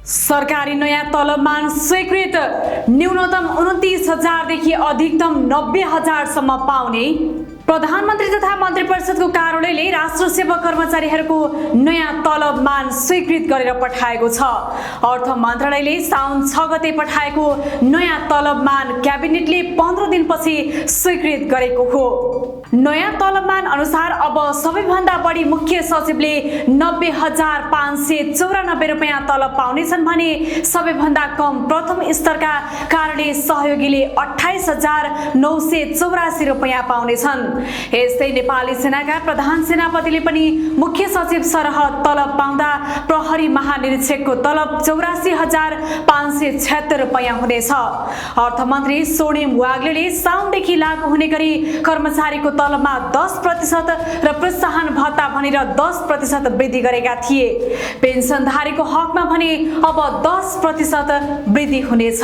सरकारी नयाँ तलबमान स्वीकृत न्यूनतम 29,000 देखि अधिकतम 90,000 सम्म पाउने प्रधानमन्त्री तथा मन्त्री परिषदको कार्यालयले राष्ट्र सेवा कर्मचारीहरूको नयाँ तलबमान स्वीकृत गरेर पठाएको छ। अर्थ मन्त्रालयले साउन 6 गते पठाएको नयाँ तलबमान क्याबिनेटले 15 दिनपछि स्वीकृत गरेको हो। नयाँ तलबमान अनुसार अब सबैभन्दा बढी मुख्य सचिवले 90,594 रुपैयाँ तलब पाउनेछन् भने सबैभन्दा कम प्रथम स्तरका कार्यालय सहयोगीले 28,984 रुपैयाँ पाउनेछन्। यस्तै नेपाली सेनाका प्रधान सेनापतिले पनि मुख्य सचिव सरह तलब पाउँदा प्रहरी महानिरीक्षकको तलब 84,576 रुपैयाँ हुनेछ। अर्थमन्त्री स्वर्णिम वाग्लेले साउनदेखि लागू हुने गरी कर्मचारीको तलबमा 10% र प्रोत्साहन भत्ता भनेर 10% वृद्धि गरेका थिए। पेन्सनधारीको हकमा भने अब 10% वृद्धि हुनेछ।